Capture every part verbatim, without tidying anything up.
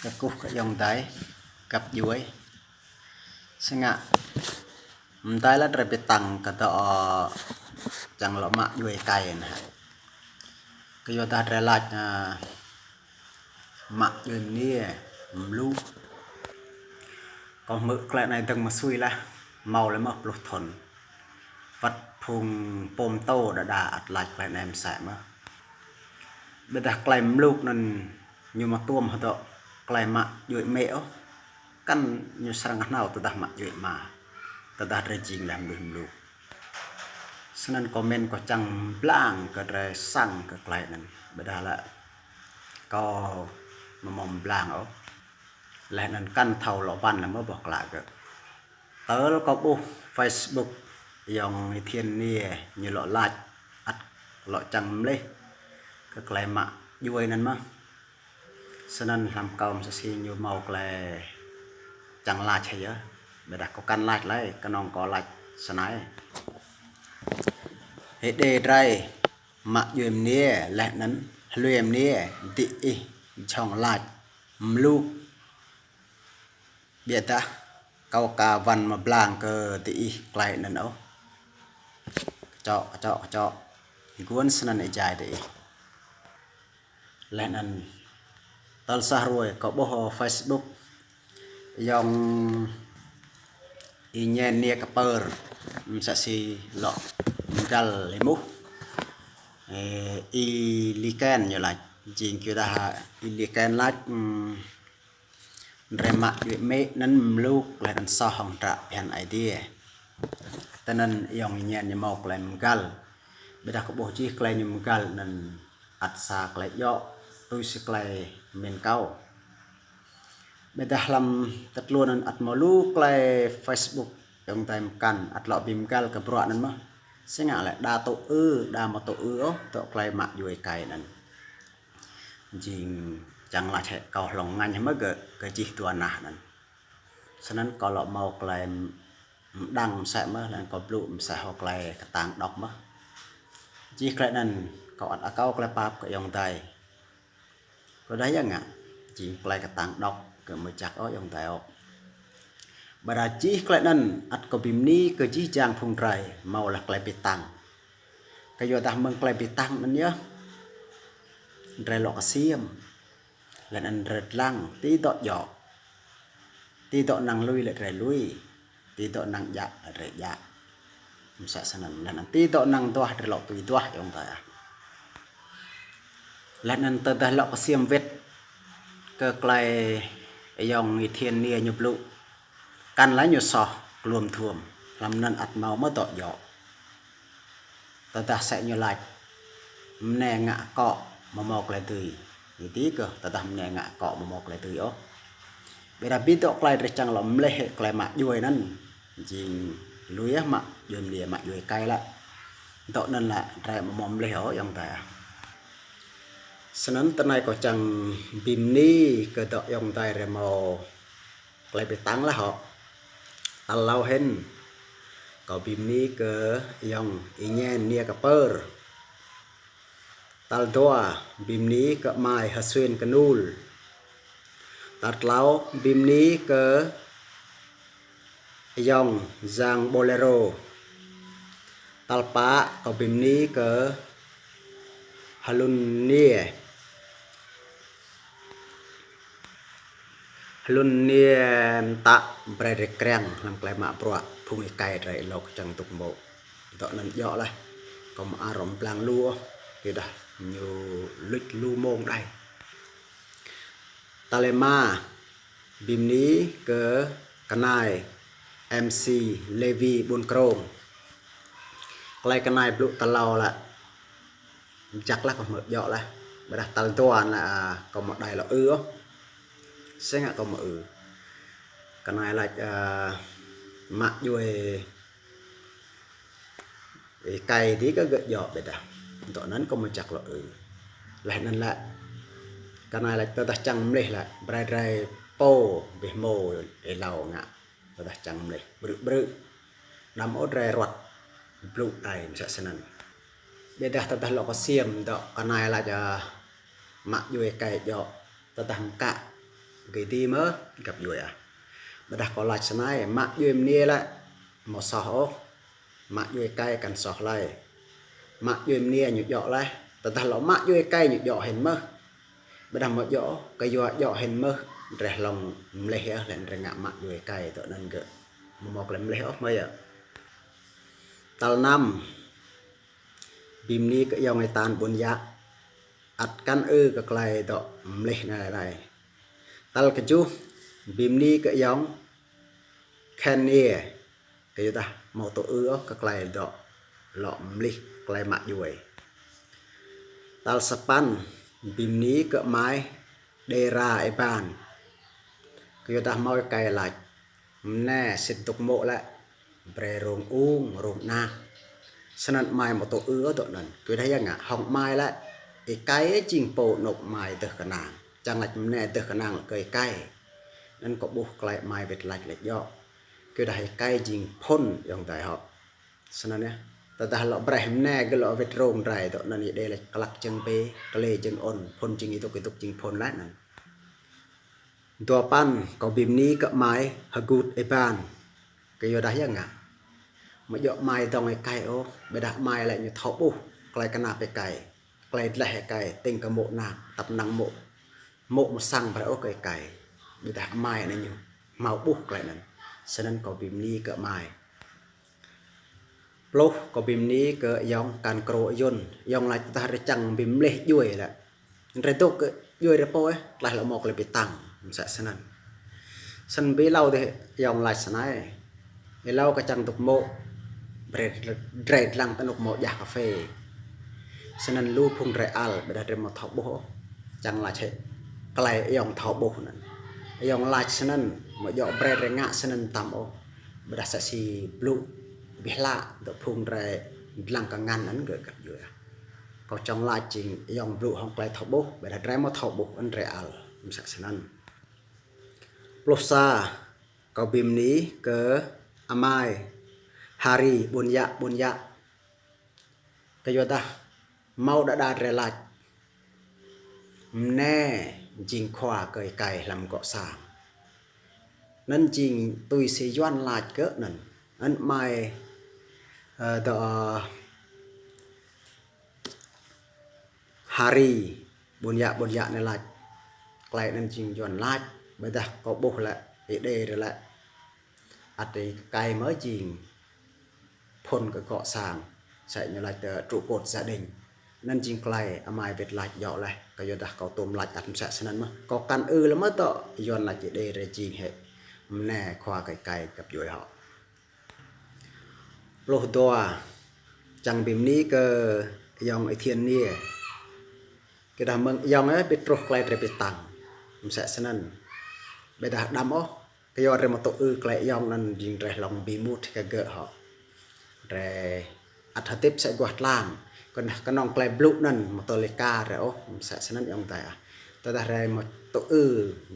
Kkuh kơ ayŏng adei găp djuê. Si ngă mdei leh drei bi tăng kơ dŏ čiăng lŏ mă djuê êkei anăn. Kyuadah drei lač, a, mă djuê mniê mluk. Kâo hmư̆ klei anei dơ̆ng msui leh, mâo leh mơh pluh thŭn. Wăt phung pô mtô đa đa ăt lač klei anei msĕ mơh. Ƀiădah klei mluk anăn ñu mâo tuôm hŏ dŏ klei mă djuê amĭ ôh. Kăn ñu srăng knhâo tơdah mă djuê ama, tơdah drei jing leh mnuih mluk. Snăn kâo mĭn kâo čiăng mblang kơ drei săng kơ klei anăn. Ƀiădah lĕ kâo amâo mâo mblang ôh. Leh anăn kăn thâo lŏ wăn leh mơh boh klă gơ̆. Tơl kâo ƀuh Facebook ayŏng Y Thiêng Niê ñu lŏ lač ăt lŏ čiăng mlih kơ klei mă djuê anăn mơh. Snăn hlăm kâo msĕ si ñu mâo klei čiăng lač hĕ yơh. Ƀiădah kâo kăn lač lei, knŏng kâo lač snei. Êdei drei mă djuê mniê leh anăn hluê mniê diih jhŏng lač mluk. Ƀiădah kâo ka wăn mblang kơ diih klei anăn ôh. Kčŏ, kčŏ, kčŏ. Guôn snăn êjai diih. Leh anăn tơl sa hruê kâo ƀuh Facebook ayŏng Y Ñen Niê Kpơr msĕ si lŏ mgăl êmuh. Ê, Y Liken ñu lač, jing kyuadah Y Liken lač, ưm, drei mă djuê amĭ anăn mluk leh anăn soh hŏng hdră bhiăn Aê Diê. Tinăn ayŏng Y Ñen ñu mâo klei mgăl. Ƀiădah kâo ƀuh jih klei ñu mgăl anăn ăt sa klei djŏ, tui si klei mĭn kâo. Ƀiădah hlăm tơtluôn anăn ăt mâo lu klei Facebook ayŏng adei mkăn ăt lŏ bi mgăl kơ bruă anăn mơh. Si ngă lĕ đa tŭ ư, đa amâo tŭ ư ôh, dŏ klei mă djuê êkei anăn. Jing čiăng lač hĕ kâo hlŏng ngăn hĕ mơh gơ̆ kơ jih dua nah anăn. Snăn kâo lŏ mâo klei mđăng msĕ mơh, leh anăn kâo blŭ msĕ hŏ klei ktang đŏk mơh. Jih klei anăn kâo ăt akâo klei pap kơ ayŏng adei. Kyuadah ya ngă, jing klei ktang đŏk kơ mjăk ôh ayŏng adei ôh. Ƀiădah jih klei anăn ăt kâo bi mni kơ jih jang phung drei mâo leh klei bi tăng. Kyuadah mơ̆ng klei bi tăng anăn yơh drei lŏ ksiêm. Leh anăn drei dlăng, ti dŏ djŏ. Ti dŏ năng lui lĕ drei lui. Ti dŏ năng djă lĕ drei djă. Msĕ snăn. Leh anăn ti dŏ năng duah drei lŏ tui duah ayŏng adei ah. Leh anăn tơdah lŏ ksiêm wĭt kơ klei ayŏng Y Thiêng Niê ñu blŭ. Kăn lĕ ñu soh kluôm dhuôm. Hlăm anăn ăt mâo mơh dŏ djŏ. Tơdah msĕ ñu lač, mniê ngă akŏ amâo mâo klei dưi. Ñu ti kơh tơdah mniê ngă akŏ amâo mâo klei dưi ôh. Ƀiădah bi dŏ klei drei čiăng lŏ mlih klei mă djuê anăn. Jing lui ah mă djuê mniê mă djuê êkei lĕ. Dŏ anăn lĕ drei amâo mâo mlih ôh ayŏng adei ah. Snăn tinei kâo čiăng bi mni kơ dŏ ayŏng adei drei mâo klei bi tăng leh hŏ. Tal êlâo hĭn kâo bi mni kơ ayŏng Y Ñen Niê Kpơr. Tal dua bi mni kơ amai H'Suen Knul. Tal tlâo bi mni kơ ayŏng Yang Bolero. Tal pă kâo bi mni kơ Hlŭn Niê. Hlŭn Niê mtă brei drei kriăng hlăm klei mă bruă phung êkei drei êlâo kơ čiăng dôk mô̆. Dŏ anăn djŏ leh. Kâo amâo ar mblang lu ôh. Kyuadah ñu luč lu mông đei. Tal êma bi mni kơ knai MC Lêwi Ƀuôn Krông. Klei knai blŭ tal êlâo lĕ jăk leh kâo hmư̆ djŏ leh. Ƀiădah tal dua lĕ, a, kâo amâo đei lŏ ư ôh. Si ngă kâo amâo ư. Knai lač, a, mă djuê êkei dih kơ gơ̆ djŏ ƀiădah. Dŏ anăn kâo amâo jăk lŏ ư. Leh anăn lĕ knai lač tơdah čiăng mlih lĕ brei drei pô bi hmô êlâo ngă. Tơdah čiăng mlih brư̆ brư̆. Đăm ôh drei ruăt blŭ đei msĕ snăn. Ƀiădah tơdah lŏ ksiêm dŏ knai lač, a, mă djuê êkei djŏ. Tơdah mkă Gei di mơh găp djuê ah. Ƀiădah kâo lač snei, mă djuê mniê lĕ amâo soh ôh. Mă djuê êkei kăn soh lei. Mă djuê mniê ñu djŏ leh. Tơdah lŏ mă djuê êkei ñu djŏ hĭn mơh. Ƀiădah amâo djŏ ôh, kyua djŏ hĭn mơh, drei hlŏng mlih yơh leh drei ngă mă djuê êkei dŏ anăn gơ̆. Amâo mâo klei mlih ôh mơh yơh. Tal năm, bi mni kơ ayŏng Y Tan Ƀuôn Yă, ăt kăn ư kơ klei dŏ mlih anei lei. Tal kjuh, bi mni kơ ayŏng Khenia, kyuadah amâo tŭ ư ôh kơ klei dŏ lŏ mlih klei mă djuê. Tal sa păn, bi mni kơ amai Đêra Êban, kyuadah mâo êkei lač, mne sĭt dôk mô̆ lĕ, brei rông ung, rông anak. Snăn amai amâo tŭ ư ôh dŏ anăn. Kyuadah ya ngă, hŏng amai lĕ, êkei jing pô anôk amai dơh knang. Čiăng lač mne dơh knang lĕ kơ êkei. Anăn kâo ƀuh klei amai wĭt lač lĕ djŏ. Kyuadah êkei jing phŭn ayŏng adei hŏ. Snăn yơh. Tơdah lŏ brei mne gơ̆ lŏ wĭt rông drei dŏ anăn Êđê lač klăk jơ̆ng bê, klei jơ̆ng ôn, phŭn jing êdŭk, êdŭk jing phŭn leh anăn. Dua păn, kâo bi mni kơ amai H'Gut Êban. Kyuadah ya ngă, amâo djŏ amai dŏng êkei ôh, ƀiădah amai lĕ ñu thâo ƀuh klei knap êkei, klei dleh êkei, tĭng kơ mô̆ anak, tăp năng mô̆, mô̆ amâo săng brei ôh kơ êkei. Ƀiădah amai anăn ñu hmao ƀuh klei anăn. Snăn kâo bi mni kơ amai. Pluh, kâo bi mni kơ ayŏng Kan Krô Ayŭn. Ayŏng lač tơdah drei čiăng bi mlih djuê lĕ, drei dôk kơ djuê drei pô, tlaih lŏ mâo klei bi tăng, msĕ snăn. Snăn bi êlâo dih ayŏng lač snei. Êlâo kơ čiăng dôk mô̆, brei drei dlăng ti anôk mâo djah kaphê. Snăn lu phung drei ăl, ƀiădah drei amâo thâo ƀuh ôh. Čiăng lač hĕ klei ayŏng thâo ƀuh anăn. Ayŏng lač snăn, amâo djŏ brei drei ngă snăn mtam ôh. Ƀiădah msĕ si blŭ bi hlăk dŏ phung drei dlăng kơ ngăn anăn gơ̆ găp djuê. Kâo čiăng lač jing ayŏng blŭ hŏng klei thâo ƀuh, ƀiădah drei amâo thâo ƀuh, anăn drei ăl, msĕ snăn. Pluh sa, kâo bi mni kơ amai Hari Ƀuôn Yă, Ƀuôn Yă. Kyuadah mâo đa đa drei lač, mne jing khua kơ êkei hlăm gŏ sang. Anăn jing tui si Yuăn lač kơ anăn. Anăn amai, ơ, dŏ, ơ, Hari Ƀuôn Yă, Ƀuôn Yă anei lač. Klei anăn jing Yuăn lač, ƀiădah kâo ƀuh lĕ, Êđê drei lĕ, ăt êkei mơh jing phŭn kơ gŏ sang, msĕ ñu lač, ơ, trụ cột gia đình. Anăn jing klei amai wĭt lač djŏ leh, kyuadah kâo tuôm lač ăt msĕ snăn mơh. Kâo kăn ư leh mơh dŏ Yuăn lač Êđê drei jing hĕ mne khua kơ êkei găp djuê hŏ. Pluh dua, čiăng bi mni kơ ayŏng Y Thiêng Niê. Kyuadah mơ̆ng ayŏng ơ bi truh klei drei bi tăng. Msĕ snăn. Ƀiădah đăm ôh, kyua drei amâo tŭ ư klei ayŏng anăn jing drei hlŏng bi mŭt kơ gơ̆ hŏ. Drei ăt hdĭp msĕ aguah tlam. Knŏng, knŏng klei blŭ anăn amâo tơl êka drei ôh, msĕ snăn ayŏng adei ah. Tơdah drei amâo tŭ ư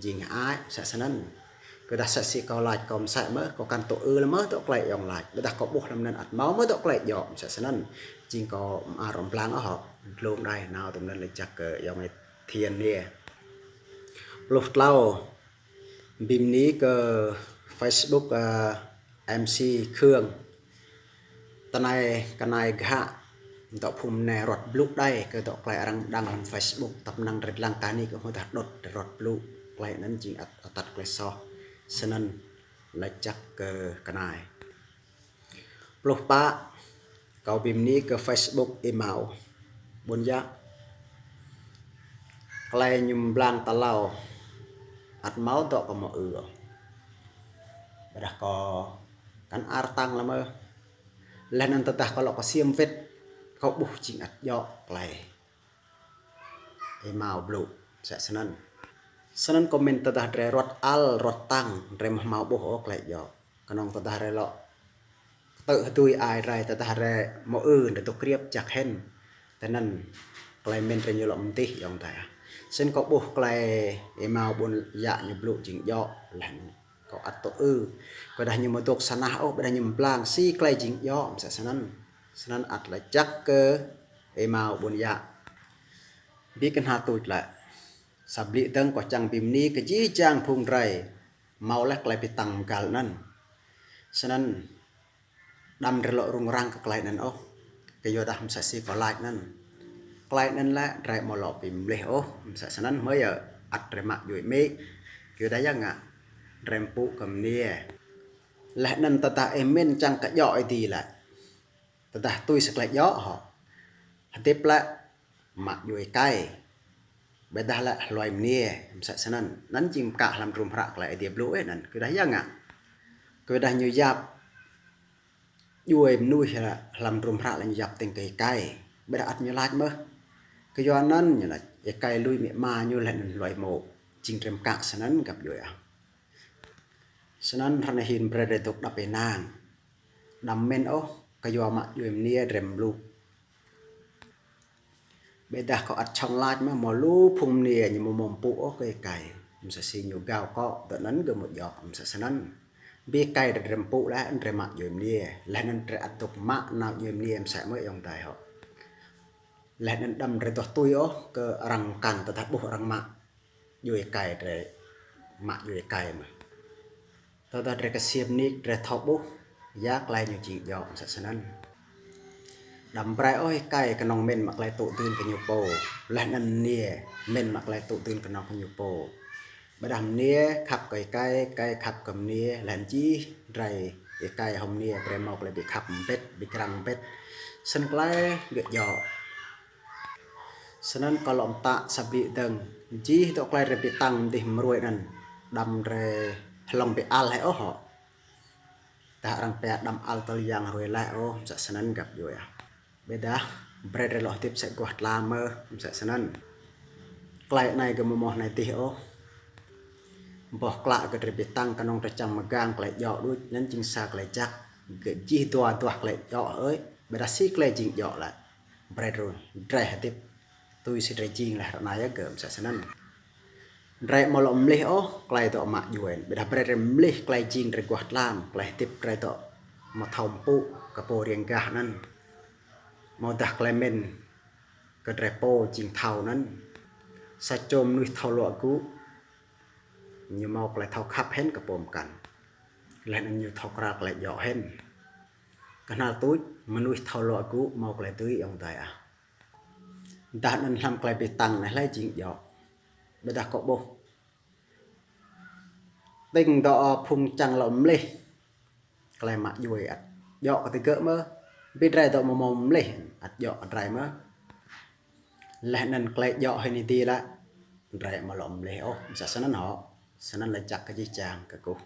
jing hơăi, msĕ snăn. Kyuadah msĕ si kâo lač kâo msĕ mơh, kâo kăn tŭ ư leh mơh dŏ klei ayŏng lač. Ƀiădah kâo ƀuh hlăm anăn ăt mâo mơh dŏ klei djŏ, msĕ snăn. Jing kâo mơar mblang ôh hŏ, dlông đei nao tŭm anăn lač jăk kơ ayŏng Y Thiêng Niê. Pluh tlâo, bi mni kơ Facebook, ơ, MC Khương. Tinei knai ghă, dŏ phung mne ruăt blŭ đei kơ dŏ klei arăng đăng hlăm Facebook, tăp năng drei dlăng kơ anei kơ hmư̆ dah đŭt ruăt blŭ. Klei anăn jing ăt, ăt atăt klei soh. Snăn lač jăk kơ knai. Pluh pă, kâo bi mni kơ Facebook Y Mao Ƀuôn Yă. Klei ñu mblang tal êlâo ăt mâo dŏ kâo mâo ư ôh. Ƀiădah kâo kăn ăt tăng leh mơh. Leh anăn tơdah kâo lŏ ksiêm wĭt, kâo ƀuh jing ăt djŏ klei Y Mao blŭ, msĕ snăn. Snăn kâo mĭn tơdah drei ruăt ăl, ruăt tăng, drei amâo mâo ƀuh ôh klei djŏ. Knŏng tơdah drei lŏ ktư̆ hdui ai drei, tơdah drei mâo ư, drei dôk kriêp jăk hĭn. Tinăn klei mĭn drei ñu lŏ mdih ayŏng adei ah. Snăn kâo ƀuh klei Y Mao Ƀuôn Yă ñu blŭ jing djŏ leh. Kâo ăt tŭ ư. Kyuadah ñu amâo dôk sa nah ôh, ƀiădah ñu mblang si klei jing djŏ, msĕ snăn. Snăn ăt lač jăk kơ Y Mao Ƀuôn Yă. Bi knhal tuč lĕ. Sa blư̆ dơ̆ng kâo čiăng bi mni kơ jih jang phung drei mâo leh klei bi tăng mgăl anăn. Snăn đăm drei lŏ rŭng răng kơ klei anăn ôh. Kyuadah msĕ si kâo lač anăn, klei anăn lĕ drei amâo lŏ bi mlih ôh, msĕ snăn hmei yơh ăt drei mă djuê amĭ. Kyuadah ya ngă, drei mpŭ kơ mniê. Leh anăn tơdah ih mĭn čiăng kơ djŏ êdi lĕ, tơdah tui si klei djŏ hŏ, hdĭp lĕ mă djuê êkei, ƀiădah lĕ hluê mniê, msĕ snăn. Anăn jing mkă hlăm hdruôm hră klei Aê Diê blŭ ih anăn. Kyuadah ya ngă, kyuadah ñu yap djuê mnuih hlăm hdruôm hră lĕ ñu yap tĭng kơ êkei, ƀiădah ăt ñu lač mơh. Kyuanăn ñu lač êkei lui amĭ ama ñu leh anăn hluê mô̆. Jing drei mkă snăn găp djuê ah. Snăn hră anei hĭn brei drei dôk êđăp ênang. Đăm mĭn ôh, kyua mă djuê mniê drei mluk. Ƀiădah kâo ăt čhŏng lač mơh, mâo lu phung mniê ñu amâo mâo mpŭ ôh kơ êkei. Msĕ si ñu gao kŏ, dŏ anăn gơ̆ amâo djŏ, msĕ snăn. Bi êkei drei mpŭ leh, drei mă djuê mniê. Leh anăn drei ăt dôk mă nao djuê mniê msĕ mơh ayŏng adei hŏ. Leh anăn đăm drei duah tui ôh kơ arăng mkăn tơdah ƀuh arăng mă djuê êkei drei mă djuê êkei mơh. Tơdah drei ksiêm nik drei thâo ƀuh ya klei ñu jing djŏ msĕ snăn. Đăm brei ôh êkei knŏng mĭn mă klei tŭ dưn kơ ñu pô, leh anăn mniê mĭn mă klei tŭ dưn knŏng kơ ñu pô. Ƀiădah mniê khăp kơ êkei, êkei khăp kơ mniê, leh anăn jih drei êkei hŏng mniê brei mâo klei bi khăp mbĭt, bi grăng mbĭt. Snăn klei gơ̆ djŏ. Snăn kâo lŏ mtă sa blư̆ dơ̆ng, jih dŏ klei drei bi tăng mdih mruê anăn, đăm drei hlŏng bi ăl hĕ ôh hŏ. Tơdah arăng pia đăm ăl tơl yang hruê leh ôh, msĕ snăn găp djuê ah. Ƀiădah brei drei lŏ hdĭp msĕ aguah tlam mơh, msĕ snăn. Klei anei gơ̆ amâo mâo anei dih ôh. Boh klă kơ drei bi tăng knŏng drei čiăng mgang klei djŏ đuč, anăn jing sa klei jăk. Gơ̆ jih dua duah klei djŏ ơi, ƀiădah si klei jing djŏ lĕ, brei drei, drei hdĭp tui si drei jing leh ară anei yơh gơ̆ msĕ snăn. Drei amâo lŏ mlih ôh klei dŏ mă djuê, ƀiădah brei drei mlih klei jing drei aguah tlam, klei hdĭp drei dŏ amâo thâo mpŭ kơ pô riêng gah anăn. Amâodah klei mĭn kơ drei pô jing thâo anăn. Sa čô mnuih thâo luă gŭ, ñu mâo klei thâo khăp hĭn kơ pô mkăn. Leh anăn ñu thâo kral klei djŏ hĭn. Knhal tuč mnuih thâo luă gŭ mâo klei dưi ayŏng adei ah. Dah anăn hlăm klei bi tăng anei hlei jing djŏ. Ƀiădah kâo ƀuh tĭng dŏ phung čiăng lŏ mlih klei mă djuê ăt djŏ kơ digơ̆ mơh. Bi drei dŏ amâo mâo mlih ăt djŏ kơ drei mơh. Leh anăn klei djŏ hĭn êdi lĕ, drei amâo lŏ mlih ôh, msĕ snăn hŏ. Snăn lač jăk kơ jih jang kkuh.